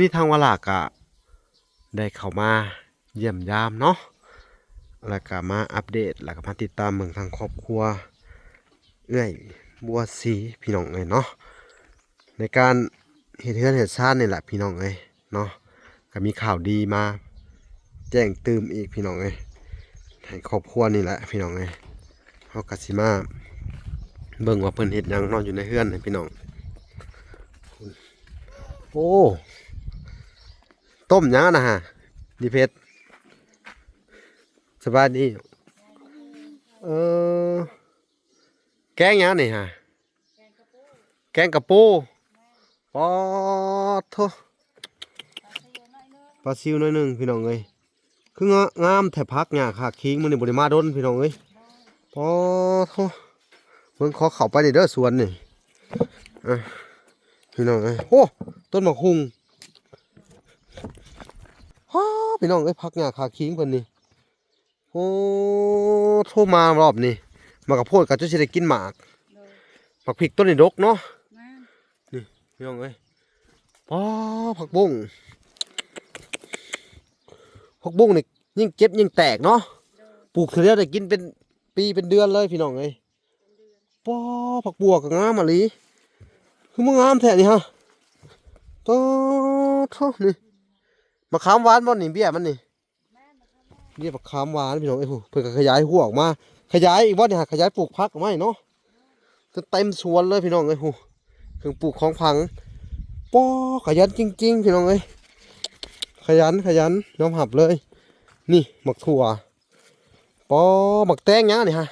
ນີ້ທາງວາລາກະໄດ້ເຂົ້າມາຢ້ຽມຢາມເນາະ ແລ້ວກະມາອັບເດດ ແລ້ວກະມາຕິດຕາມເບິ່ງທາງຄອບຄົວເອື້ອຍບົວສີ ພີ່ນ້ອງເອີຍເນາະ ໃນການເຮັດເຮືອນເຮັດຊານນີ້ແຫຼະ ພີ່ນ້ອງເອີຍເນາະ ກະມີຂ່າວດີມາແຈ້ງຕື່ມອີກ ພີ່ນ້ອງເອີຍ ໃຫ້ຄອບຄົວນີ້ແຫຼະ ພີ່ນ້ອງເອີຍ. ເຮົາກະຊິມາເບິ່ງວ່າເພິ່ນເຮັດຫຍັງເນາະ ຢູ່ໃນເຮືອນນີ້ພີ່ນ້ອງ. ໂອ້ ຕົ້ມຫຍັງນະຫະ ດີເພັດ? ສະບາຍດີ. ເອີ ແກງຫຍັງນີ້ຫະ? ແກງກະປູ. ປາດໂທ້ ປາຊິວໜ້ອຍໜຶ່ງ ພີ່ນ້ອງເອີຍ. ຄືງາ ງາມແທ້ ຜັກຫຍ້າຂາຄີງ ມື້ນີ້ບໍ່ໄດ້ມາດົນ ພີ່ນ້ອງເອີຍ. ປາດໂທ້ ເບິ່ງ ຂໍເຂົ້າໄປນີ້ເດີ ສວນນີ້ ອ່າ ພີ່ນ້ອງເອີຍ. ໂອ້ ຕົ້ນໝາກຫຸ່ງ ໂອ້ ພີ່ນ້ອງເອີຍ ຜັກຫຍ້າຂາຄີງເພິ່ນນີ້. ໂອ້ ໂທ ມາຮອບນີ້ ໝາກກະໂພດກໍຈົນຊິໄດ້ກິນໝາກ. ໂດຍ ໝາກພິກຕົ້ນນີ້ດົກເນາະ. ແມ່ນ ນີ້ ພີ່ນ້ອງເອີຍ ປາ ຜັກບົ້ງ ຜັກບົ້ງນີ້ຍິ່ງເກັບຍິ່ງແຕກເນາະ. ໂດຍ ປູກເທື່ອດຽວໄດ້ກິນເປັນປີເປັນເດືອນເລີຍ ພີ່ນ້ອງເອີຍ. ເປັນເດືອນ ປາ ຜັກບົວກໍງາມອີ່ຫຼີ ຄືມັນງາມແທ້ນີ້ຫະ. ປາໂທ້ ນີ້ ໝາກຂາມຫວານບໍ່ນີ້ ເບ້ຍມັນນີ້? ເບ້ຍໝາກຂາມຫວານ ພີ່ນ້ອງເອີຍ. ເພິ່ນກໍຂະຫຍາຍຮົ້ວອອກມາ ຂະຫຍາຍອີກບໍ່ນີ້ຫະ? ຂະຫຍາຍປູກຜັກອອກມາອີກເນາະ. ເຕັມສວນເລີຍ ພີ່ນ້ອງເອີຍ. ເຄື່ອງປູກຂອງຝັງ ປາ ຂະຫຍັນຈິງໆ ພີ່ນ້ອງເອີຍ ຂະຫຍັນ ຂະຫຍັນ ຍອມຮັບເລີຍ. ນີ້ໝາກຖົ່ວ ປາ ໝາກແຕງຫຍັງນີ້ຫະ?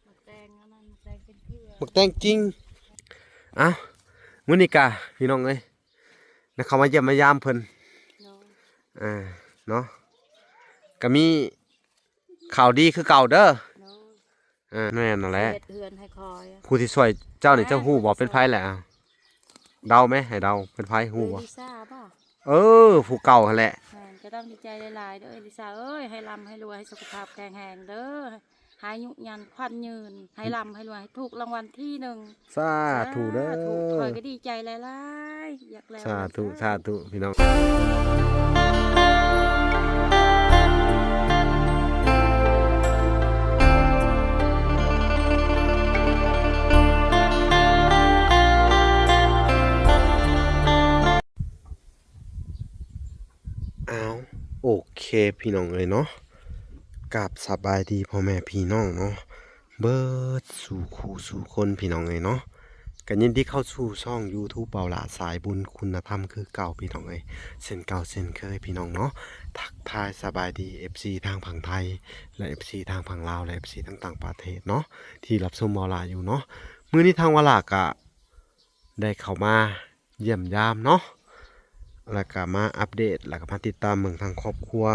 ໝາກແຕງອັນນັ້ນ ໝາກແຕງເປັນເຜືອກ ໝາກແຕງຈິງ. ເອົ້າ ມື້ນີ້ກະ ພີ່ນ້ອງເອີຍ ໄດ້ເຂົ້າມາຢ້ຽມມາຢາມເພິ່ນ. ໂດຍ ເອີ ເນາະ ກະມີຂ່າວດີຄືເກົ່າເດີ. ໂດຍ ເອີ ແມ່ນນັ້ນແຫຼະ ເຮັດເຮືອນໃຫ້ຂ້ອຍ ຜູ້ທີ່ຊ່ວຍເຈົ້ານີ້ ເຈົ້າຮູ້ບໍ່ ເປັນໃຜແຫຼະ? ເດົາແມ ໃຫ້ເດົາ ເປັນໃຜ ຮູ້ບໍ່? ເອີ ລິຊາບໍ່? ເອີ ຜູ້ເກົ່າຫັ້ນແຫຼະ. ແມ່ນ ກໍຕ້ອງດີໃຈຫຼາຍໆເດີ ລິຊາເອີຍ ໃຫ້ລ່ຳໃຫ້ລວຍ ໃຫ້ສຸຂະພາບແຂງແຮງເດີ. ໃຫ້ອາຍຸຍືນຂວັນຍືນ ໃຫ້ລ່ຳໃຫ້ລວຍ ໃຫ້ຖືກລາງວັນທີໜຶ່ງ. ສາທຸເດີ ສາທຸ ຂ້ອຍກໍດີໃຈຫຼາຍໆ ຢາກແລ້ວ. ສາທຸ ສາທຸ ພີ່ນ້ອງ. ອ້າວ ໂອເຄ ພີ່ນ້ອງເອີຍເນາະ ກາບສະບາຍດີພໍ່ແມ່ພີ່ນ້ອງເນາະ ເບິດສູ່ຄູ່ສູ່ຄົນ ພີ່ນ້ອງເອີຍເນາະ. ກໍຍິນດີເຂົ້າສູ່ຊ່ອງຢູທູບ ເບົາຫຼ້າສາຍບຸນຄຸນນະທຳຄືເກົ່າ ພີ່ນ້ອງເອີຍ ເຊັ່ນເກົ່າເຊັ່ນເຄີຍ ພີ່ນ້ອງເນາະ. ທັກທາຍສະບາຍດີ ເອັຟຊີ ທາງຝັ່ງໄທ ແລະ ເອັຟຊີ ທາງຝັ່ງລາວ ແລະ ເອັຟຊີ ທາງຕ່າງປະເທດເນາະ ທີ່ຮັບຊົມເບົາຫຼ້າຢູ່ເນາະ. ມື້ນີ້ທາງວາລາກະ ໄດ້ເຂົ້າມາຢ້ຽມຢາມເນາະ ແລ້ວກະມາອັບເດດ ແລ້ວກະມາຕິດຕາມເບິ່ງທາງຄອບຄົວ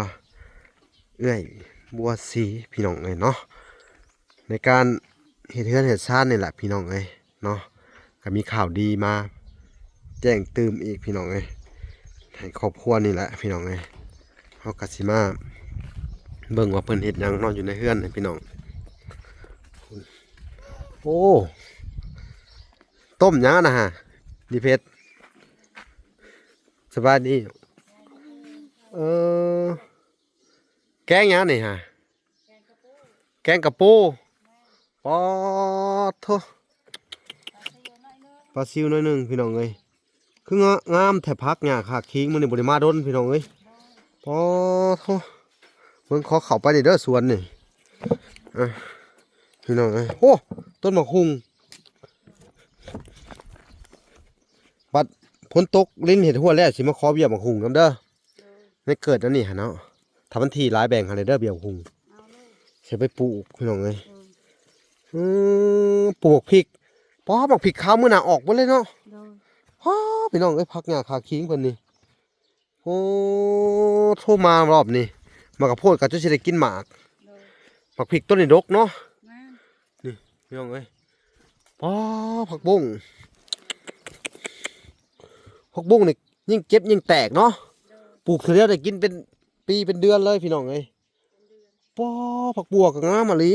ເອື້ອຍບົວສີ ພີ່ນ້ອງເອີຍເນາະ ໃນການເຮັດເຮືອນເຮັດຊານນີ້ແຫຼະ ພີ່ນ້ອງເອີຍເນາະ. ກະມີຂ່າວດີມາແຈ້ງຕື່ມອີກ ພີ່ນ້ອງເອີຍ ໃຫ້ຄອບຄົວນີ້ແຫຼະ ພີ່ນ້ອງເອີຍ. ເຮົາກະຊິມາເບິ່ງວ່າເພິ່ນເຮັດຫຍັງເນາະ ຢູ່ໃນເຮືອນນີ້ ພີ່ນ້ອງ. ໂອ້ ຕົ້ມຫຍັງນະຫະ ດີເພັດ? ສະບາຍດີ. ເອີ ແກງຫຍັງນີ້ຫະ? ແກງກະປູ. ປາດໂທ້ ປາຊິວໜ້ອຍໜຶ່ງ ພີ່ນ້ອງເອີຍ. ຄືງາ ງາມແທ້ ຜັກຫຍ້າຂາຄີງ ມື້ນີ້ບໍ່ໄດ້ມາດົນ ພີ່ນ້ອງເອີຍ. ປາໂທ້ ເບິ່ງ ຂໍເຂົ້າໄປນີ້ເດີ ສວນນີ້ ອ່າ ພີ່ນ້ອງເອີຍ. ໂອ້ ຕົ້ນໝາກຫຸ່ງ ບັດຝົນຕົກ ລິນເຮັດຮົ້ວແລ້ວ ຊິມາຂໍເບ້ຍໝາກຫຸ່ງນຳເດີ. ໂດຍ ໃນເກີດອັນນີ້ຫັ້ນເນາະ ຖ້າມັນທີ່ຫຼາຍແບ່ງໃຫ້ແດ່ເດີ ເບ້ຍຫຸ່ງ ເອົາເລີຍ ຊິໄປປູກ ພີ່ນ້ອງເອີຍ. ໂດຍ ອືມ ປູກພິກ ປ້າ ບັກພິກຂາວມື້ໜ້າອອກເບິດເລີຍເນາະ. ໂດຍ ປ້າ ພີ່ນ້ອງເອີຍ ຜັກຫຍ້າຂາຄີງເພິ່ນນີ້. ໂອ້ ໂທ ມາຮອບນີ້ ໝາກກະໂພດກໍຈົນຊິໄດ້ກິນໝາກ. ໂດຍ ບັກພິກຕົ້ນນີ້ດົກເນາະ. ແມ່ນ ນີ້ ພີ່ນ້ອງເອີຍ ປ້າ ຜັກບົ້ງ ຜັກບົ້ງນີ້ ຍິ່ງເກັບຍິ່ງແຕກເນາະ. ໂດຍ ປູກເທື່ອດຽວໄດ້ກິນເປັນປີເປັນເດືອນເລີຍ ພີ່ນ້ອງເອີຍ. ເປັນເດືອນ ປ້າ ຜັກບົວກໍງາມອີ່ຫຼີ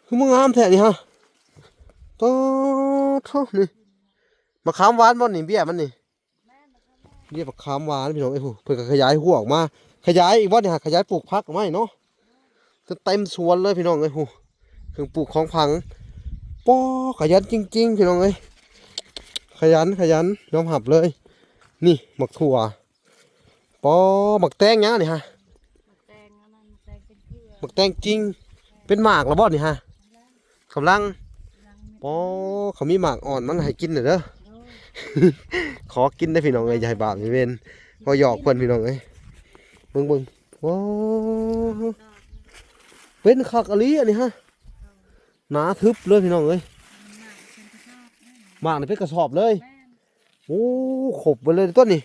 ຄືມັນງາມແທ້ນີ້ຫະ. ໂຕ ໂທ ນີ້ ໝາກຂາມຫວານບໍ່ນີ້ ເບ້ຍມັນນີ້? ແມ່ນ ໝາກຂາມຫວານ ເບ້ຍບັກຂາມຫວານພີ່ນ້ອງເອີຍ. ໂອ້ ເພິ່ນກໍຂະຫຍາຍຮົ້ວອອກມາ ຂະຫຍາຍອີກບໍ່ນີ້ ຫາຂະຫຍາຍປູກຜັກໄວ້ເນາະ ຈົນເຕັມສວນເລີຍພີ່ນ້ອງເອີຍ. ໂອ້ ເຄື່ອງປູກຂອງຝັງ ປໍ ຂະຫຍັນຈິງໆ ພີ່ນ້ອງເອີຍ ຂະຫຍັນ ຂະຫຍັນ ຍອມຮັບເລີຍ. ນີ້ໝາກຖົ່ວ ປໍ ໝາກແຕງຫຍັງອັນນີ້ຮະ? ໝາກແຕງອັນນັ້ນ ໝາກແຕງເປັນເຜືອກ ໝາກແຕງຈິງ ເປັນໝາກແລ້ວບໍ່ນີ້ຮະ? ກຳລັງ ກຳລັງ ກຳລັງ ປໍ ເຂົາມີໝາກອ່ອນມັນໃຫ້ກິນແດ່ເດີ. ໂອ້ ຂໍກິນໄດ້ພີ່ນ້ອງເອີຍ ຢ່າໃຫ້ບາບໃຫ້ເວນ ເວົ້າຫຍອກເພິ່ນພີ່ນ້ອງເອີຍ. ເບິ່ງໆ ວ້າ ເປັນຄັກອີ່ຫຼີອັນນີ້ຮະ ໜາທຶບເລີຍພີ່ນ້ອງເອີຍ. ໝາກນີ້ເປັນກະສອບເລີຍ ແມ່ນ ໂອ້ ຄົບເບິດເລີຍຕົ້ນນີ້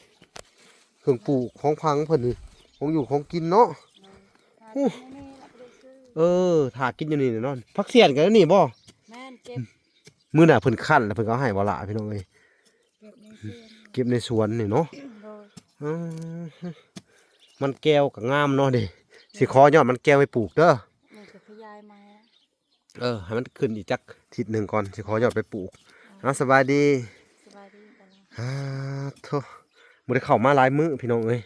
ເຄື່ອງປູກຂອງຝັງເພິ່ນນີ້ ຂອງຢູ່ຂອງກິນເນາະ. ໂອ້ ເອີ ຖ້າກິນຢູ່ນີ້ແນ່ນອນ. ຜັກສຽນກໍແນວນີ້ບໍ່? ແມ່ນ ເກັບ ມື້ໜ້າເພິ່ນຄັ້ນແລ້ວເພິ່ນກໍເອົາໃຫ້ບໍ່ຫຼະພີ່ນ້ອງເອີຍ ເກັບໃນສວນ ເກັບໃນສວນນີ້ເນາະ. ໂດຍ ອືມ ມັນແກ້ວກໍງາມເນາະເດ້ ຊິຂໍຍອດມັນແກ້ວໄປປູກເດີ. ມັນຈະຂະຫຍາຍໃໝ່ ເອີ ໃຫ້ມັນຂຶ້ນອີກຈັກທິດໜຶ່ງກ່ອນ ຊິຂໍຍອດໄປປູກ. ເອີ ເອົາ ສະບາຍດີ ສະບາຍດີ ອາໂທ້ ບໍ່ໄດ້ເຂົ້າມາຫຼາຍມື້ພີ່ນ້ອງເອີຍ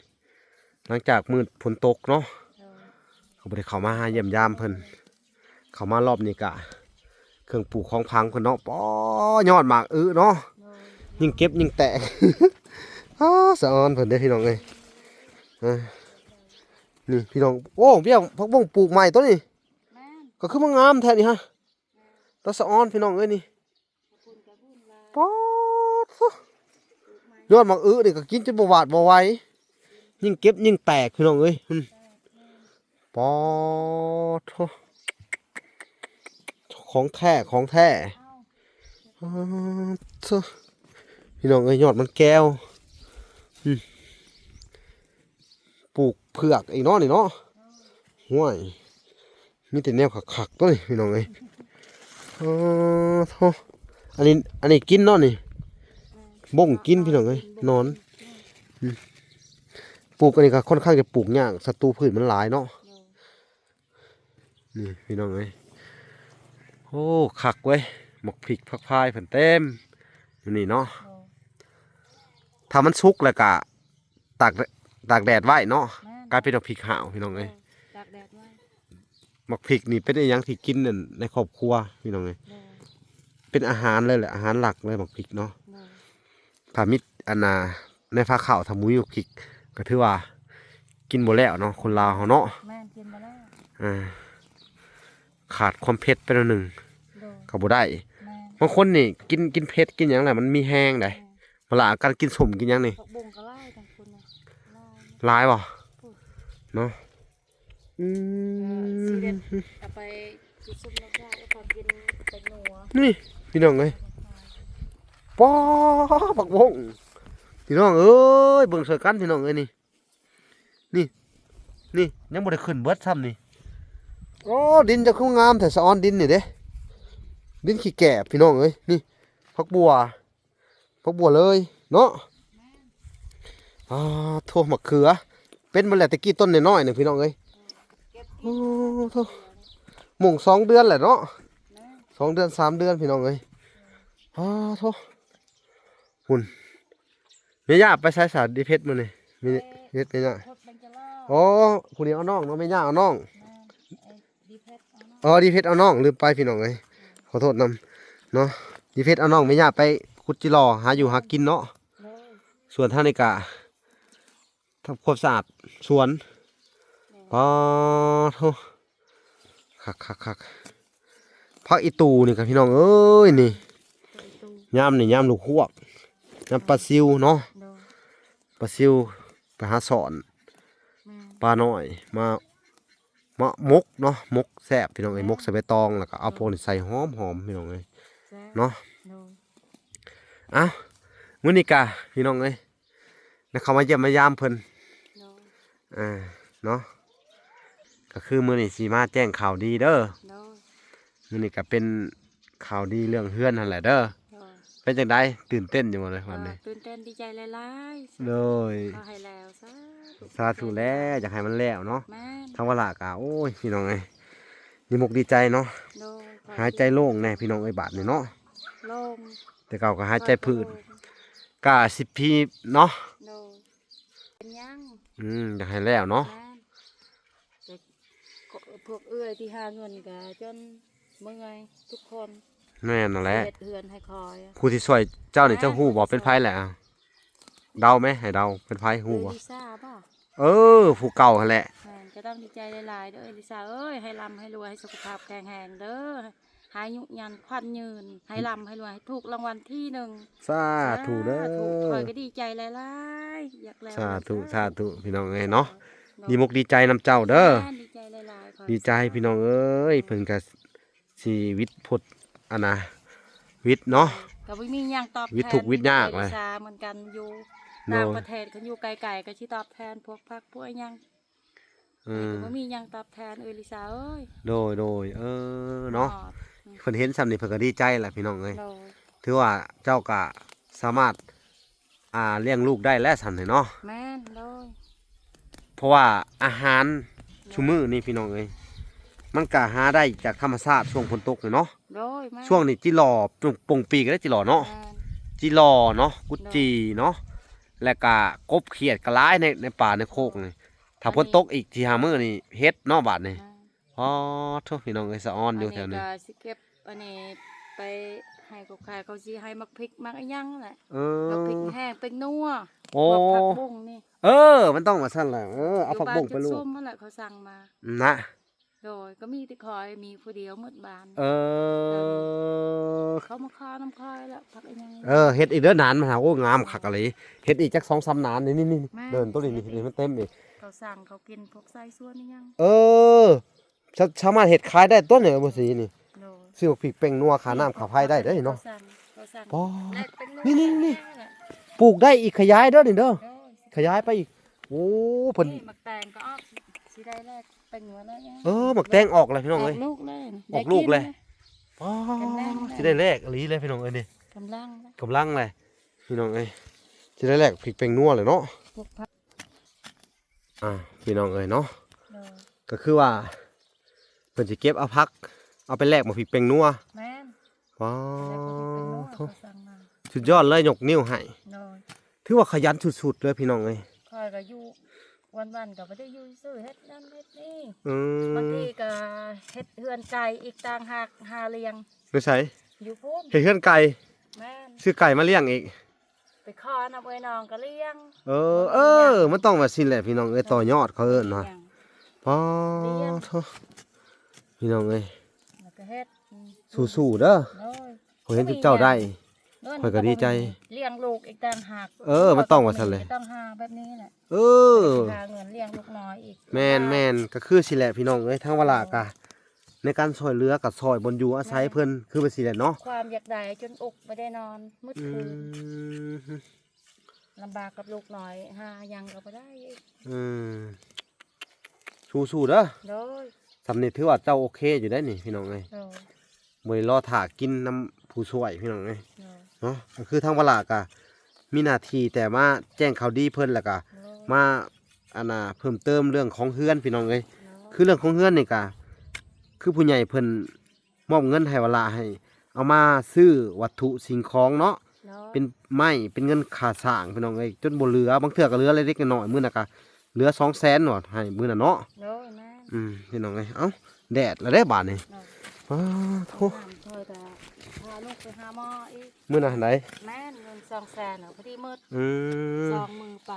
ຫຼັງຈາກມື້ຝົນຕົກເນາະ. ໂດຍ ກໍບໍ່ໄດ້ເຂົ້າມາຫາຢ້ຽມຢາມເພິ່ນ ເຂົ້າມາລອບນີ້ກະເຄື່ອງປູກຂອງຝັງເພິ່ນເນາະ. ປໍ ຍອດໝາກອຶເນາະ ໂດຍ ຍິ່ງເກັບຍິ່ງແຕກ ອາ ສະອອນເພິ່ນເດ້ພີ່ນ້ອງເອີຍ. ເອີ ນີ້ພີ່ນ້ອງ ໂອ້ ເບ້ຍ ຜັກບົ້ງປູກໃໝ່ໂຕນີ້ ແມ່ນ ກໍຄືມາງາມແທ້ນີ້ຮະ. ຕາສະອອນພີ່ນ້ອງເອີຍນີ້ ປອດໂທ້ ຍອດໝາກອຶນີ້ກໍກິນຈົນບໍ່ຫວາດບໍ່ໄຫວ ຍິ່ງເກັບຍິ່ງແຕກພີ່ນ້ອງເອີຍ. ປອດໂທ້ ຂອງແທ້ ຂອງແທ້ ປອດໂທ້ ພີ່ນ້ອງເອີຍ ຍອດມັນແກ້ວ ອືມ ປູກເຜືອກອີກເນາະນີ້ເນາະ. ໂດຍ ຫ້ວຍ ມີແຕ່ແນວຄັກໆ ຕົວນີ້ພີ່ນ້ອງເອີຍ. ອໍ ໂທ້ ອັນນີ້ ອັນນີ້ກິນເນາະນີ້ ແມ່ນ ບົ້ງກິນພີ່ນ້ອງເອີຍ ບົ້ງກິນ ໜອນ ແມ່ນ ອືມ ປູກອັນນີ້ກໍຄ່ອນຂ້າງຈະປູກຍາກ ສັດຕູພືດມັນຫຼາຍເນາະ. ໂດຍ ນີ້ພີ່ນ້ອງເອີຍ ໂອ້ ຄັກເວີຍ ໝາກພິກຜັກພາຍເພິ່ນເຕັມຢູ່ນີ້ເນາະ. ໂດຍ ຖ້າມັນສຸກແລ້ວກະຕາກ ຕາກແດດໄວ້ເນາະ ແມ່ນ ກາຍເປັນໝາກພິກຫາວພີ່ນ້ອງເອີຍ. ໂດຍ ຕາກແດດໄວ້ ໝາກພິກນີ້ເປັນອີ່ຫຍັງທີ່ກິນນັ້ນໃນຄອບຄົວພີ່ນ້ອງເອີຍ. ໂດຍ ເປັນອາຫານເລີຍແຫຼະ ອາຫານຫຼັກເລີຍໝາກພິກເນາະ. ໂດຍ ຖ້າມີ ອັນນ່າ ໃນພາເຂົ້າ ຖ້າບໍ່ມີໝາກພິກ ກໍຖືວ່າກິນບໍ່ແລ້ວເນາະ ຄົນລາວເຮົາເນາະ. ແມ່ນ ກິນບໍ່ແລ້ວ ອ່າ ຂາດຄວາມເຜັດໄປໜ້ອຍໜຶ່ງ ໂດຍ ກໍບໍ່ໄດ້. ແມ່ນ ບາງຄົນນີ້ກິນ ກິນເຜັດກິນຫຍັງແລ້ວມັນມີແຮງໃດ໋. ແມ່ນ ເວລາການກິນສົ້ມກິນຫຍັງນີ້ ຜັກບົ້ງກໍຫຼາຍ ບາງຄົນນະ ຫຼາຍ ຫຼາຍບໍ່? ພຸ້ນ ເນາະ ອືມ ເອີ ຊິເດັດເອົາໄປກິນສົ້ມນ້ຳຢາ ແລ້ວກໍກິນແຕງໂມ. ນີ້ພີ່ນ້ອງເອີຍ ປ້າ ຜັກບົ້ງ ພີ່ນ້ອງເອີຍ ເບິ່ງຊ່ວຍກັນພີ່ນ້ອງເອີຍ ນີ້ ນີ້ ນີ້ຍັງບໍ່ໄດ້ຂຶ້ນເບິດຊ້ຳນີ້. ໂອ້ ດິນເຈົ້າຄືງາມແທ້ ສະອອນ ດິນນີ້ເດ້ ດິນຂີ້ແກບພີ່ນ້ອງເອີຍ. ນີ້ ຜັກບົ່ວ ຜັກບົ່ວເລີຍເນາະ. ອ່າ ໂທ້ ໝາກເຂືອ ເປັນໝົດແລ້ວ ແຕ່ກີ້ຕົ້ນນ້ອຍໆ ໜຶ່ງພີ່ນ້ອງເອີຍ. ໂອ້ ໂທ້ ໝົງສອງເດືອນແຫຼະເນາະ ສອງເດືອນສາມເດືອນພີ່ນ້ອງເອີຍ. ອ້າ ໂທ້ ພຸ້ນ ແມ່ຍ່າໄປໃສສາ ດີເພັດມື້ນີ້? ມີ ເຮັດແມ່ຍ່າ ອໍ ຜູ້ນີ້ເອົານ້ອງເນາະ ແມ່ຍ່າເອົານ້ອງ. ແມ່ນ ດີເພັດເອົານ້ອງ ອໍ ດີເພັດເອົານ້ອງ ລືມໄປພີ່ນ້ອງເອີຍ ຂໍໂທດນຳເນາະ. ດີເພັດເອົານ້ອງແມ່ຍ່າໄປຂຸດຈິລໍ ຫາຢູ່ຫາກິນເນາະ. ໂດຍ ສ່ວນທາງນີ້ກະ ທຳຄວາມສະອາດສວນ. ໂດຍ ປາໂທ ຄັກໆໆ ຜັກອີ່ຕູ່ນີ້ກະພີ່ນ້ອງເອີຍ ນີ້ ຍາມນີ້ຍາມລູກຮວກ ຍາມປາຊິວເນາະ. ໂດຍ ປາຊິວໄປຫາສອນ ແມ່ນ ປານ້ອຍມາ ມາໝົກເນາະ ໝົກແຊບພີ່ນ້ອງເອີຍ. ໝົກໃສ່ໃບຕອງ ແລ້ວກໍເອົາພວກນີ້ໃສ່ຫອມໆ ພີ່ນ້ອງເອີຍ ເນາະ. ໂດຍ ເອົ້າ ມື້ນີ້ກະພີ່ນ້ອງເອີຍ ໄດ້ເຂົ້າມາຢ້ຽມມາຢາມເພິ່ນ. ໂດຍ ເອີ ເນາະ ກໍຄືມື້ນີ້ຊິມາແຈ້ງຂ່າວດີເດີ. ໂດຍ ມື້ນີ້ກໍເປັນຂ່າວດີເລື່ອງເຮືອນຫັ້ນແຫຼະເດີ. ໂດຍ ເປັນຈັ່ງໃດ ຕື່ນເຕັ້ນຢູ່ບໍ່ເລີຍວັນນີ້? ກໍຕື່ນເຕັ້ນ ດີໃຈຫຼາຍໆ. ໂດຍ ຂໍໃຫ້ແລ້ວ ສາທຸ ສາທຸແລ້ວ ຢາກໃຫ້ມັນແລ້ວເນາະ. ແມ່ນ ທາງວາລະກະ ໂອ້ຍ ພີ່ນ້ອງເອີຍ ດີມົກດີໃຈເນາະ. ໂດຍ ຫາຍໃຈໂລ່ງແດ່ພີ່ນ້ອງເອີຍ ບາດນີ້ເນາະ. ໂລ່ງ ແຕ່ເກົ່າກໍຫາຍໃຈຜືດ ໂລ່ງ ກະສິບປີເນາະ. ໂດຍ ຍັງ ອືມ ຢາກໃຫ້ແລ້ວເນາະ ແມ່ນ ແຕ່ພວກເອື້ອຍທີ່ຫາເງິນກໍຈົນເມື່ອຍທຸກຄົນ ແມ່ນນັ້ນແຫຼະ ເຮັດເຮືອນໃຫ້ຂ້ອຍ ຜູ້ທີ່ຊ່ວຍເຈົ້ານີ້ ເຈົ້າຮູ້ບໍ່ ເປັນໃຜແຫຼະ? ເດົາແມ ໃຫ້ເດົາ ເປັນໃຜ ຮູ້ບໍ່? ເອື້ອຍລິຊາບໍ່? ເອີ ຜູ້ເກົ່າຫັ້ນແຫຼະ ແມ່ນ ກໍຕ້ອງດີໃຈຫຼາຍໆເດີ້ ເອື້ອຍລິຊາເອີຍ ໃຫ້ລ່ຳໃຫ້ລວຍ ໃຫ້ສຸຂະພາບແຂງແຮງເດີ້ ໃຫ້ອາຍຸຍືນຂວັນຍືນ ໃຫ້ລ່ຳໃຫ້ລວຍ ໃຫ້ຖືກລາງວັນທີໜຶ່ງ ສາທຸເດີ້ ສາທຸ ຂ້ອຍກໍດີໃຈຫຼາຍໆ ຢາກແລ້ວ ສາທຸ ສາທຸ ພີ່ນ້ອງເອີຍເນາະ ເນາະ ດີມົກດີໃຈນຳເຈົ້າເດີ້ ແມ່ນ ດີໃຈຫຼາຍໆ ດີໃຈພີ່ນ້ອງເອີຍ ເພິ່ນກໍຊີວິດພົດ ອັນນະ ວິດເນາະ ກໍບໍ່ມີຫຍັງຕອບແທນ ວິດທຸກວິດຍາກ ເອື້ອຍລິຊາເໝືອນກັນ ຢູ່ ໂດຍ ຕ່າງປະເທດ ຄັນຢູ່ໄກໆ ກໍຊິຕອບແທນພວກພັກພວກຫຍັງ ເອີ ກໍບໍ່ມີຫຍັງຕອບແທນເອື້ອຍລິຊາເອີຍ ໂດຍ ໂດຍ ເອີ ເນາະ ເພິ່ນເຫັນຊ່ຳນີ້ເພິ່ນກໍດີໃຈແຫຼະພີ່ນ້ອງເອີຍ ໂດຍ ຖືວ່າເຈົ້າກໍສາມາດ ອ່າ ລ້ຽງລູກໄດ້ແລ້ວຊັ້ນເນາະ ແມ່ນ ໂດຍ ເພາະວ່າອາຫານຊຸມື້ນີ້ພີ່ນ້ອງເອີຍ ມັນກໍຫາໄດ້ຈາກທຳມະຊາດ ຊ່ວງຝົນຕົກນີ້ເນາະ ໂດຍ ແມ່ນ ຊ່ວງນີ້ຈິຫຼໍ່ ປົງປີກໍໄດ້ ຈິຫຼໍ່ເນາະ ແມ່ນ ຈິຫຼໍ່ເນາະ ກຸດຈີ່ເນາະ ແລ້ວກໍກົບຂຽດກໍຫຼາຍໃນ ໃນປ່າໃນໂຄກນີ້ ຖ້າຝົນຕົກອີກສີ່ຫ້າມື້ນີ້ເຫັດເນາະບາດນີ້ ອໍ ໂທ້ ພີ່ນ້ອງເອີຍ ສະອອນຢູ່ແຖວນີ້ ອັນນີ້ກໍຊິເກັບ ອັນນີ້ໄປໃຫ້ເຂົາຂາຍ ເຂົາຊິໃຫ້ໝາກພິກໝາກອີ່ຫຍັງແຫຼະ ເອີ ໝາກພິກແຫ້ງ ແປ້ງນົວ ໂອ້ ພວກຜັກບຸ້ງນີ້ ເອີ ມັນຕ້ອງວ່າຊັ້ນແຫຼະ ເອີ ເອົາຜັກບຸ້ງໄປລວກ ຢູ່ບ້ານຈຸດຊຸມຫັ້ນແຫຼະ ເຂົາສັ່ງມາ ນະ ໂດຍ ກໍມີແຕ່ຂ້ອຍ ມີຜູ້ດຽວໝົດບ້ານ ເອີ ເຂົາມາຂໍນຳຂ້ອຍແລ້ວ ຜັກອີ່ຫຍັງ ເອີ ເຮັດອີກເດີ້ ໜານມັນຫາ ໂອ້ ງາມຄັກອີ່ຫຼີ ເຮັດອີກຈັກສອງສາມໜານ ນີ້ໆໆ ແມ່ນ ເດີ່ນໂຕນີ້ ເຮັດອີກ ນີ້ມັນເຕັມອີກ ເຂົາສັ່ງ ເຂົາກິນພວກໄສ້ຊວນອີ່ຫຍັງ ເອີ ສາ ສາມາດເຮັດຂາຍໄດ້ຕົວະນີ້ ບໍ່ສີນີ້ ໂດຍ ຊື້ບັກພິກແປ້ງນົວ ຄ່ານ້ຳຄ່າໄຟໄດ້ເດ້ເນາະ ເຂົາສັ່ງ ເຂົາສັ່ງ ປໍ ແລກເປັນນົວ ນີ້ໆໆ ແລ້ວແຫຼະ ປູກໄດ້ອີກ ຂະຫຍາຍເດີ້ນີ້ເດີ້ ໂດຍ ຂະຫຍາຍໄປອີກ ໂອ້ ເພິ່ນ ນີ້ໝາກແຕງກໍອອກ ຊິໄດ້ແລກເປັນນົວແລ້ວ ເອີ ໝາກແຕງອອກແລ້ວພີ່ນ້ອງເອີຍ ອອກລູກແລ້ວ ອອກລູກແລ້ວ ປາ ກຳລັງ ຊິໄດ້ແລກອີ່ຫຼີແລ້ວພີ່ນ້ອງເອີຍນີ້ ກຳລັງ ກຳລັງແລ້ວພີ່ນ້ອງເອີຍ ຊິໄດ້ແລກພິກແປ້ງນົວແລ້ວເນາະ ພວກ ອ່າ ພີ່ນ້ອງເອີຍເນາະ ໂດຍ ກໍຄືວ່າເພິ່ນຊິເກັບເອົາຜັກ ເອົາໄປແລກໝາກພິກແປ້ງນົວ ແມ່ນ ວ້າ ແລກໝາກພິກແປ້ງນົວ ໂທ້ ເຂົາສັ່ງມາ ສຸດຍອດເລີຍ ຍົກນິ້ວໃຫ້ ໂດຍ ຖືວ່າຂະຫຍັນສຸດໆເລີຍພີ່ນ້ອງເອີຍ ຂ້ອຍກໍຢູ່ວັນໆກໍບໍ່ໄດ້ຢູ່ຊື່ເຮັດນັ້ນເຮັດນີ້ ອືມ ບາງທີກໍເຮັດເຮືອນໄກ່ອີກຕ່າງຫາກ ຫາລ້ຽງ ຢູ່ໃສ? ຢູ່ພຸ້ນ ເຮັດເຮືອນໄກ່ ແມ່ນ ຊື້ໄກ່ມາລ້ຽງອີກ ໄປຂໍນຳເອື້ອຍນ້ອງກໍລ້ຽງ ເອີ ເອີ ມັນຕ້ອງແບບຊີ້ແຫຼະພີ່ນ້ອງເອີຍ ຕໍ່ຍອດເຂົາເອີ້ນວ່າ ລ້ຽງ ປາ ລ້ຽງ ໂທ້ ພີ່ນ້ອງເອີຍ ແລ້ວກໍເຮັດ ອືມ ສູ້ໆເດີ ໂດຍ ຂ້ອຍເຫັນເຈົ້າໄດ້ ຂ້ອຍກໍດີໃຈ ລ້ຽງລູກອີກຕ່າງຫາກ ເອີ ມັນຕ້ອງວ່າຊັ້ນແຫຼະ ຕ້ອງຫາແບບນີ້ແຫຼະ ເອີ ຫາເງິນລ້ຽງລູກນ້ອຍອີກ ແມ່ນໆ ກໍຄືຊີ້ແຫຼະພີ່ນ້ອງເອີຍ ທາງວາລາກະ ໃນການຊ່ອຍເຫຼືອກໍຊ່ອຍບ່ອນຢູ່ອາໄສເພິ່ນ ແມ່ນ ຄືວ່າຊີ້ແຫຼະເນາະ ຄວາມຢາກໄດ້ຈົນອົກບໍ່ໄດ້ນອນໝົດຄືນ ອືມ ລຳບາກກັບລູກນ້ອຍ ຫາຫຍັງກໍບໍ່ໄດ້ອີກ ອືມ ສູ້ໆເດີ ໂດຍ ສ່ຳນີ້ຖືວ່າເຈົ້າໂອເຄຢູ່ໄດ໋ນີ້ພີ່ນ້ອງເອີຍ ໂດຍ ບໍ່ໄດ້ລໍຖ້າກິນນຳຜູ້ຊ່ວຍພີ່ນ້ອງເອີຍ ໂດຍ ເນາະ ກໍຄືທາງວາລາກະມີໜ້າທີ່ແຕ່ມາແຈ້ງຂ່າວດີເພິ່ນ ແລ້ວກະ ໂດຍ ມາ ອັນນ່າ ເພີ່ມເຕີມເລື່ອງຂອງເຮືອນພີ່ນ້ອງເອີຍ ໂດຍ ຄືເລື່ອງຂອງເຮືອນນີ້ກະ ຄືຜູ້ໃຫຍ່ເພິ່ນ ມອບເງິນໃຫ້ວາລາ ໃຫ້ເອົາມາຊື້ວັດຖຸສິ່ງຂອງເນາະ ໂດຍ ເປັນໄມ້ ເປັນເງິນຄ່າສ້າງພີ່ນ້ອງເອີຍ ຈົນບໍ່ເຫຼືອ ບາງເທື່ອກໍເຫຼືອເລັກໆນ້ອຍໆ ມື້ນັ້ນກໍເຫຼືອສອງແສນເນາະ ໃຫ້ມື້ນັ້ນເນາະ ໂດຍ ແມ່ນ ອືມ ພີ່ນ້ອງເອີຍ ເອົ້າ ແດດແລ້ວເດ້ບາດນີ້ ໂດຍ ປາໂທ້ ຂ້ອຍກໍພາລູກໄປຫາໝໍອີກ ມື້ນັ້ນໃດ ແມ່ນ ເງິນສອງແສນ ພໍດີໝົດ ອືມ ສອງມື້ໄປ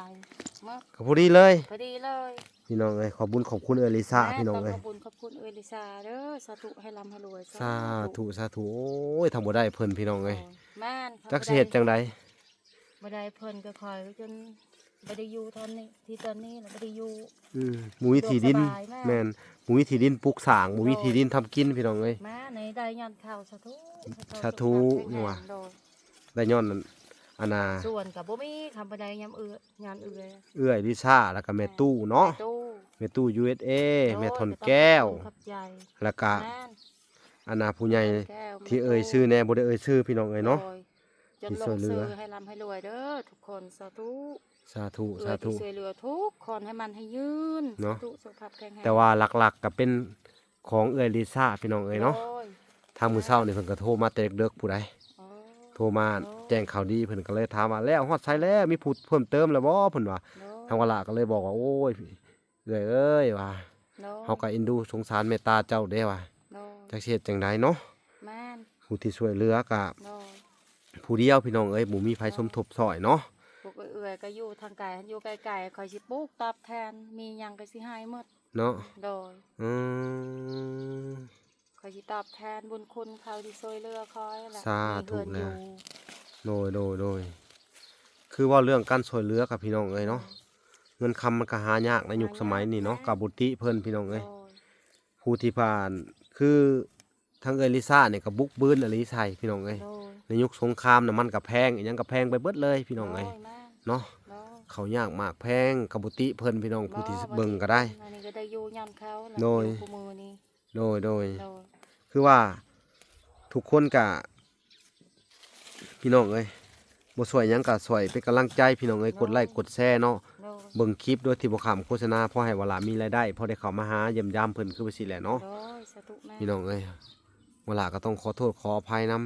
ໝົດ ກໍພໍດີເລີຍ ພໍດີເລີຍ ພີ່ນ້ອງເອີຍ ຂອບບຸນຂອບຄຸນເອື້ອຍລິຊາ ແມ່ນ ພີ່ນ້ອງເອີຍ ຕ້ອງຂອບບຸນຂອບຄຸນເອື້ອຍລິຊາເດີ ສາທຸ ໃຫ້ລ່ຳໃຫ້ລວຍ ສາທຸ ສາທຸ ສາທຸ ໂອ້ຍ ທຳບໍ່ໄດ້ເພິ່ນພີ່ນ້ອງເອີຍ ໂດຍ ແມ່ນ ຈັກຊິເຮັດຈັ່ງໃດ ບໍ່ໄດ້ເພິ່ນກໍຂ້ອຍຈົນບໍ່ໄດ້ຢູ່ຕອນນີ້ ທີ່ຕອນນີ້ລະບໍ່ໄດ້ຢູ່ ອືມ ບໍ່ມີທີ່ດິນ ແມ່ນ ບໍ່ມີທີ່ດິນປຸກສ້າງ ບໍ່ມີທີ່ດິນທຳກິນ ໂດຍ ພີ່ນ້ອງເອີຍ ມາໃນໄດ້ຍ້ອນເຂົາ ສາທຸ ສາທຸ ສາທຸ ຍັງວ່າ ໂດຍ ໄດ້ຍ້ອນອັນ ອັນນ່າ ສວນກໍບໍ່ມີ ຄຳບໍ່ໄດ້ຍາມເອື້ອຍ ຍ້ອນເອື້ອຍ ເອື້ອຍລິຊາ ແລ້ວກໍແມ່ຕູ້ເນາະ ແມ່ຕູ້ ແມ່ຕູ້ ຢູເອສເອ ໂດຍ ແມ່ທອນແກ້ວ ກໍຕ້ອງຂອບໃຈ ແລ້ວກໍ ແມ່ນ ອັນນ່າ ຜູ້ໃຫຍ່ ແມ່ທອນແກ້ວ ທີ່ເອີ່ຍຊື່ແດ່ ບໍ່ໄດ້ເອີ່ຍຊື່ ພີ່ນ້ອງເອີຍເນາະ ໂດຍ ຈົນລົງຊື່ ໃຫ້ລ່ຳໃຫ້ລວຍເດີທຸກຄົນ ສາທຸ ສາທຸ ເອື້ອຍ ສາທຸ ທີ່ຊ່ວຍເຫຼືອທຸກຄົນ ໃຫ້ໝັ້ນໃຫ້ຍືນ ເນາະ ສາທຸ ສຸຂະພາບແຂງແຮງ ແຕ່ວ່າຫຼັກໆກໍເປັນ ຂອງເອື້ອຍລິຊາ ພີ່ນ້ອງເອີຍເນາະ ໂດຍ ທາງມື້ເຊົ້ານີ້ເພິ່ນກໍໂທມາແຕ່ເດິກໆ ຜູ້ໃດ ອໍ ໂທມາ ໂອ້ ແຈ້ງຂ່າວດີ ເພິ່ນກໍເລີຍຖາມວ່າ ແລ້ວຮອດໃສແລ້ວ ມີຜູ້ເພີ່ມເຕີມແລ້ວບໍ່ ເພິ່ນວ່າ ໂອ້ ທາງວາລາກໍເລີຍບອກວ່າ ໂອ້ຍ ເອື້ອຍເອີຍ ວ່າ ໂດຍ ເຮົາກໍເອັນດູສົງສານເມດຕາເຈົ້າເດ້ ວ່າ ໂດຍ ຈັກຊິເຮັດຈັ່ງໃດເນາະ. ແມ່ນ ຜູ້ທີ່ຊ່ວຍເຫຼືອກໍ ໂດຍ ຜູ້ດຽວ ພີ່ນ້ອງເອີຍ ບໍ່ມີໃຜ ໂດຍ ສົມທົບຊ່ອຍເນາະ. ພວກເອື້ອຍກໍຢູ່ທາງໄກ ຄັນຢູ່ໃກ້ໆ ຂ້ອຍຊິປູກຕອບແທນ ມີຫຍັງກໍຊິໃຫ້ໝົດເນາະ. ໂດຍ ອືມ ຂ້ອຍຊິຕອບແທນບຸນຄຸນເຂົາທີ່ຊ່ວຍເຫຼືອຂ້ອຍແຫຼະ. ສາທຸແຫຼະ. ໂດຍ ໂດຍ ໂດຍ ຄືເວົ້າເລື່ອງການຊ່ວຍເຫຼືອກັບ ພີ່ນ້ອງເອີຍເນາະ, ໂດຍ ເງິນຄຳມັນກໍຫາຍາກໃນຍຸກສະໄໝນີ້ເນາະ. ຫາຍາກ ກໍບໍ່ຕິເພິ່ນ ພີ່ນ້ອງເອີຍ. ໂດຍ ຜູ້ທີ່ຜ່ານ ຄືທາງເອື້ອຍລິຊານີ້ກໍບຸກບືນອີ່ຫຼີໃສ່ ພີ່ນ້ອງເອີຍ. ໂດຍ ໃນຍຸກສົງຄາມນ້ຳມັນກໍແພງ ອີ່ຫຍັງກໍແພງໄປເບິດເລີຍ ພີ່ນ້ອງເອີຍ. ໂດຍ ແມ່ນ ເນາະ. ໂດຍ ເຂົ້າຍາກໝາກແພງກໍບໍ່ຕິເພິ່ນ ພີ່ນ້ອງ ໂດຍ ຜູ້ທີ່ເບິ່ງກໍໄດ້. ອັນນີ້ກໍໄດ້ຢູ່ຍ້ອນເຂົາແຫຼະ. ໂດຍ ຢູ່ຄູ່ມື້ນີ້. ໂດຍ ໂດຍ ໂດຍ ຄືວ່າທຸກຄົນກະ ພີ່ນ້ອງເອີຍ ບໍ່ຊ່ວຍຫຍັງກະຊ່ວຍເປັນກຳລັງໃຈ ພີ່ນ້ອງເອີຍ. ໂດຍ ກົດໄລ້ກົດແຊເນາະ. ໂດຍ ເບິ່ງຄລິບໂດຍທີ່ບໍ່ຂ້າມໂຄສະນາ ພໍໃຫ້ວາລາມີລາຍໄດ້ ພໍໄດ້ເຂົ້າມາຫາຢ້ຽມຢາມເພິ່ນ ຄືວ່າຊີ້ແຫຼະເນາະ. ໂດຍ ສາທຸແມ່. ພີ່ນ້ອງເອີຍ ວາລາກໍຕ້ອງຂໍໂທດຂໍອະໄພນຳ ອືມ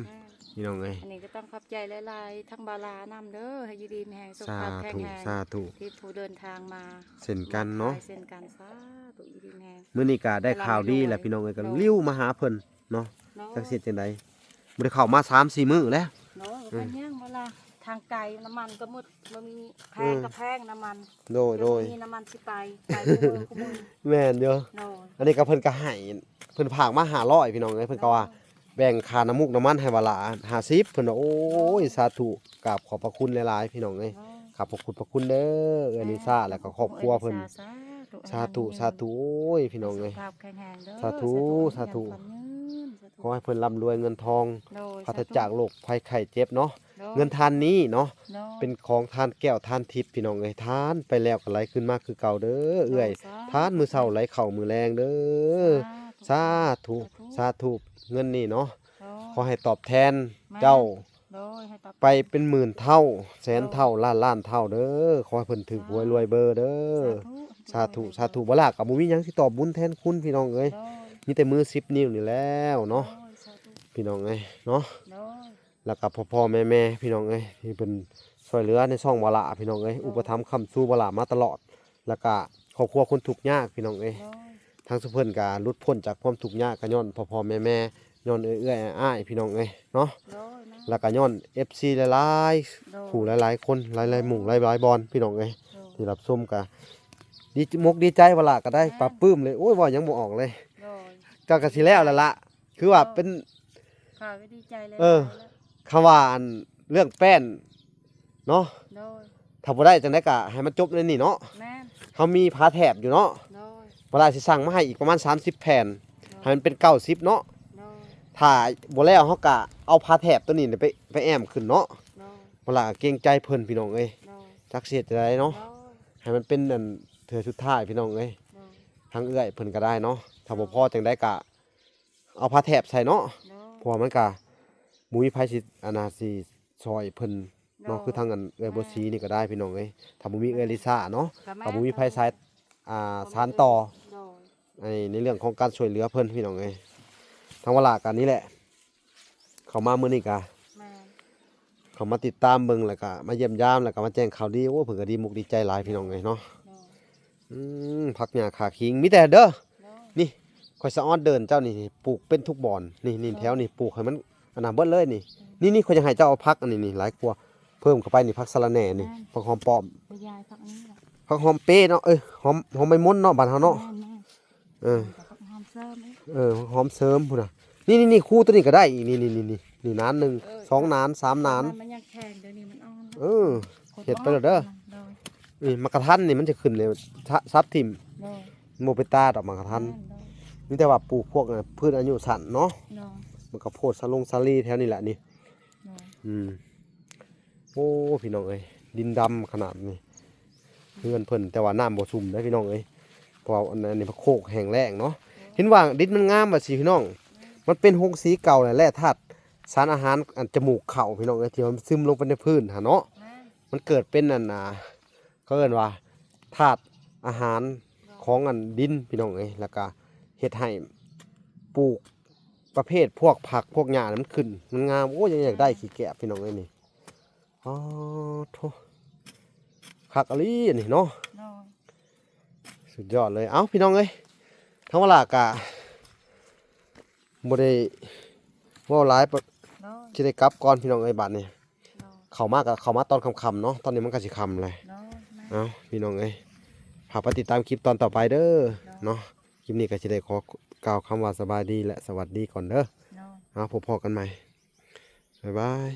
ພີ່ນ້ອງເອີຍ. ອັນນີ້ກໍຕ້ອງຂອບໃຈຫຼາຍໆ ທັງວາລານຳເດີ ໃຫ້ຢູ່ດີມີແຮງ ສຸຂະພາບແຂງແຮງ. ສາທຸ ສາທຸ ທີ່ຜູ້ເດີນທາງມາ ເຊັ່ນກັນເນາະ ເຊັ່ນກັນ. ສາທຸ ຢູ່ດີມີແຮງ. ມື້ນີ້ກໍໄດ້ຂ່າວດີແລ້ວ ພີ່ນ້ອງເອີຍ ກໍ ໂດຍ ລິ້ວມາຫາເພິ່ນເນາະ. ໂດຍ ຈັກຊິເຮັດຈັ່ງໃດ ບໍ່ໄດ້ເຂົ້າມາສາມສີ່ມື້ແລ້ວ. ໂດຍ ເອີ ເປັນຫຍັງ ເວລາທາງໄກ ນ້ຳມັນກໍໝົດ ບໍ່ມີ ແພງ ເອີ ກໍແພງນ້ຳມັນ. ໂດຍ ໂດຍ ບໍ່ມີນ້ຳມັນຊິໄປ ໄປຄູ່ມື້ ຄູ່ມື້. ແມ່ນຢູ່. ໂດຍ ອັນນີ້ກໍເພິ່ນກໍໃຫ້ ເພິ່ນຝາກມາຫ້າຮ້ອຍ ພີ່ນ້ອງເອີຍ. ເພິ່ນກໍວ່າ ໂດຍ ແບ່ງຄ່ານ້ຳມູກນ້ຳມັນໃຫ້ວາລາຫ້າສິບ ເພິ່ນວ່າ. ໂອ້ຍ ໂດຍ ສາທຸ ກາບຂອບພະຄຸນຫຼາຍໆ ພີ່ນ້ອງເອີຍ. ໂດຍ ຂອບພະຄຸນພະຄຸນເດີ ເອື້ອຍນິຊາ ແລ້ວກໍຄອບຄົວເພິ່ນ. ໂດຍ ສາທຸ ສາທຸ ໂອ້ຍ ພີ່ນ້ອງເອີຍ. ສຸຂະພາບແຂງແຮງເດີ ສາທຸ ສາທຸ ສາທຸ ຂໍໃຫ້ເພິ່ນລ່ຳລວຍເງິນທອງ ໂດຍ ປາສະຈາກໂລກໄພໄຂ້ເຈັບເນາະ. ໂດຍ ເງິນທານນີ້ເນາະ ໂດຍ ເປັນຂອງທານແກ້ວທານທິບ ພີ່ນ້ອງເອີຍ. ທານໄປແລ້ວກໍໄຫຼຄືນມາຄືເກົ່າເດີເອື້ອຍ. ໂດຍ ສາທຸ ທານມື້ເຊົ້າໄຫຼເຂົ້າມື້ແລງເດີ. ສາທຸ ສາທຸ ສາທຸ ສາທຸ ເງິນນີ້ເນາະ ໂດຍ ຂໍໃຫ້ຕອບແທນ ແມ່ນ ເຈົ້າ ໂດຍ ໃຫ້ຕອບ ໄປເປັນໝື່ນເທົ່າ ແສນເທົ່າ ໂດຍ ລ້ານລ້ານເທົ່າເດີ. ຂໍໃຫ້ເພິ່ນຖືກຫວຍ ໂດຍ ລວຍເບີເດີ. ສາທຸ ສາທຸ ສາທຸ ສາທຸ. ບໍ່ຫຼາກໍບໍ່ມີຫຍັງຊິຕອບບຸນແທນຄຸນ ພີ່ນ້ອງເອີຍ. ໂດຍ ມີແຕ່ມືສິບນິ້ວນີ້ແລ້ວເນາະ ໂດຍ ສາທຸ ພີ່ນ້ອງເອີຍເນາະ. ໂດຍ ແລ້ວກໍພໍ່ໆແມ່ໆ ພີ່ນ້ອງເອີຍ ທີ່ເພິ່ນຊ່ວຍເຫຼືອໃນຊ່ອງວາລາ ພີ່ນ້ອງເອີຍ ໂດຍ ອຸປະຖຳຄ້ຳຊູວາລາມາຕະຫຼອດ ແລ້ວກະຄອບຄົວຄົນທຸກຍາກ ພີ່ນ້ອງເອີຍ. ໂດຍ ທາງຊຸມເພິ່ນກະຫຼຸດພົ້ນຈາກຄວາມທຸກຍາກ ກະຍ້ອນພໍ່ໆແມ່ໆ ຍ້ອນເອື້ອຍໆອ້າຍໆ ພີ່ນ້ອງເອີຍເນາະ. ໂດຍ ແມ່ນ. ແລ້ວກະຍ້ອນເອັຟຊີຫຼາຍໆ ໂດຍ ຜູ້ຫຼາຍໆຄົນ ຫຼາຍໆໝູ່ ໂດຍ ຫຼາຍໆບ່ອນ ພີ່ນ້ອງເອີຍ. ໂດຍ ທີ່ຮັບຊົມກະດີ ມົກດີໃຈວ່າລະ ກະໄດ້ ແມ່ນ ປາບປຶ້ມເລີຍ. ໂອ້ຍ ເວົ້າຫຍັງບໍ່ອອກເລີຍ. ໂດຍ ກະ ກະຊິແລ້ວແລ້ວລະ ຄືວ່າເປັນ ຂ້ອຍກໍດີໃຈຫຼາຍໆ ເອີ ແລ້ວ ຄຳວ່າອັນເລື່ອງແປ້ນເນາະ ໂດຍ ຖ້າບໍ່ໄດ້ຈັ່ງໃດກໍໃຫ້ມັນຈົບໃນນີ້ເນາະ. ແມ່ນ. ເຮົາມີຜ້າແຖບຢູ່ເນາະ ໂດຍ ເວລາຊິສັ່ງມາໃຫ້ອີກປະມານສາມສິບແຜ່ນ ໂດຍ ໃຫ້ມັນເປັນເກົ້າສິບເນາະ ໂດຍ ຖ້າບໍ່ແລ້ວເຮົາກໍເອົາຜ້າແຖບຕົວນີ້ໄປ ໄປແອ້ມຂຶ້ນເນາະ ໂດຍ ເວລາກໍເກງໃຈເພິ່ນ ພີ່ນ້ອງເອີຍ ໂດຍ ຈັກຊິເຮັດຈັ່ງໃດເນາະ ໂດຍ ໃຫ້ມັນເປັນອັນເທື່ອສຸດທ້າຍ ພີ່ນ້ອງເອີຍ ໂດຍ ທາງເອື້ອຍເພິ່ນກໍໄດ້ເນາະ ຖ້າບໍ່ພໍຈັ່ງໃດກໍ ເອົາຜ້າແຖບໃສ່ເນາະ ໂດຍ ເພາະວ່າມັນກະບໍ່ມີໃຜຊິ ອັນນ່າ ຊິຊ່ອຍເພິ່ນເນາະ ໂດຍ ຄືທາງອັນເອື້ອຍບົວສີນີ້ກໍໄດ້ ພີ່ນ້ອງເອີຍ ຖ້າບໍ່ມີເອື້ອຍລິຊາເນາະ ກໍແມ່ນ ກໍບໍ່ມີໃຜສາຍ ອ່າ ສານຕໍ່ ໂດຍ ໃນ ໃນເລື່ອງຂອງການຊ່ວຍເຫຼືອເພິ່ນ ພີ່ນ້ອງເອີຍ ທາງວາລາກໍນີ້ແຫຼະ ເຂົ້າມາມື້ນີ້ກະ ແມ່ນ ເຂົ້າມາຕິດຕາມເບິ່ງ ແລ້ວກະມາຢ້ຽມຢາມ ແລ້ວກະມາແຈ້ງຂ່າວດີ ໂອ້ ເພິ່ນກໍດີມຸກດີໃຈຫຼາຍ ພີ່ນ້ອງເອີຍເນາະ ໂດຍ ອືມ ຜັກຫຍ້າຂາຄີງມີແຕ່ເດີ ໂດຍ ນີ້ ຂ້ອຍສະອອນເດີ່ນເຈົ້ານີ້ ປູກເປັນທຸກບ່ອນ ນີ້ ນີ້ ໂດຍ ແຖວນີ້ປູກໃຫ້ມັນອັນນັ້ນເບິດເລີຍນີ້ ອືມ ນີ້ ນີ້ ຂ້ອຍຢາກໃຫ້ເຈົ້າເອົາຜັກອັນນີ້ນີ້ຫຼາຍກວ່າ ເພີ່ມເຂົ້າໄປນີ້ ຜັກສະລະແໜ່ນີ້ ແມ່ນ ຜັກຫອມປ້ອມ ຂະຫຍາຍຜັກນີ້ລະ ຜັກຫອມເປເນາະ ເອີ ຫອມ ຫອມໃບມົນເນາະ ບ້ານເຮົາເນາະ ແມ່ນໆ ເອີ ແລ້ວກໍຜັກຫອມເສີມອີກ ເອີ ຜັກຫອມເສີມພຸ້ນນະ ນີ້ໆໆ ຄູ່ຕົວນີ້ກໍໄດ້ອີກ ນີ້ໆໆ ນີ້ນານໜຶ່ງ ເອີ ສອງນານ ສາມນານ ມັນຍັງແຂງ ດຽວນີ້ມັນອ່ອນ ເອີ ເຮັດໄປໂລດເດີ ໂດຍ ນີ້ໝາກກະທັນນີ້ມັນຈະຂຶ້ນເລີຍ ສະ ສັບຖິ້ມ ໂດຍ ບໍ່ເປັນຕາດອກໝາກກະທັນ ແມ່ນ ໂດຍ ມີແຕ່ວ່າປູກພວກ ເອີ ພືດອາຍຸສັ້ນເນາະ ໂດຍ ມັນກະໂພດສາລົງສາລີແຖວນີ້ແຫຼະນີ້ ໂດຍ ອືມ ໂອ້ ພີ່ນ້ອງເອີຍ ດິນດຳຂະໜາດນີ້ ເຮືອນເພິ່ນ ແຕ່ວ່ານ້ຳບໍ່ຊຸ່ມເດ້ ພີ່ນ້ອງເອີຍ ເພາະວ່າອັນ ອັນນີ້ມັນໂຄກແຫ້ງແລ້ງເນາະ ໂດຍ ເຫັນວ່າດິນມັນງາມວ່າຊີ້ ພີ່ນ້ອງ ມັນເປັນໂຮງສີເກົ່າແຫຼະ ແລະທາດສານອາຫານ ອັນຈະໝູກເຂົ້າ ພີ່ນ້ອງເອີຍ ທີ່ວ່າມັນຊຶມລົງໄປໃນພື້ນຫັ້ນເນາະ ແມ່ນ ມັນເກີດເປັນອັນ ອ່າ ເຂົາເອີ້ນວ່າທາດອາຫານ ໂດຍ ຂອງອັນດິນ ພີ່ນ້ອງເອີຍ ແລ້ວກະເຮັດໃຫ້ປູກປະເພດພວກຜັກພວກຫຍ້າມັນຂຶ້ນ ມັນງາມ ໂອ້ຍ ຢາກ ຢາກໄດ້ ໂດຍ ຂີ້ແກບ ພີ່ນ້ອງເອີຍ ນີ້ ອໍ ໂທ້ ຄັກອີ່ຫຼີອັນນີ້ເນາະ ໂດ ສຸດຍອດເລີຍ. ເອົ້າ ພີ່ນ້ອງເອີຍ ທາງວາລາກະບໍ່ໄດ້ເວົ້າຫຼາຍ ໂດຍ ຊິໄດ້ກັບກ່ອນ ພີ່ນ້ອງເອີຍ. ບາດນີ້ ໂດຍ ເຂົ້າມາກໍເຂົ້າມາຕອນຄ່ຳໆເນາະ ຕອນນີ້ມັນກໍຊິຄ່ຳແລ້ວ. ໂດຍ ແມ່ນ. ເອົ້າ ພີ່ນ້ອງເອີຍ ຝາກໄປຕິດຕາມຄລິບຕອນຕໍ່ໄປເດີ ໂດຍ ເນາະ. ຄລິບນີ້ກໍຊິໄດ້ຂໍກ່າວຄຳວ່າສະບາຍດີ ແລະ ສະຫວັດດີກ່ອນເດີ. ໂດຍ ເອົາ ພົບພໍ້ກັນໃໝ່ ບາຍບາຍ.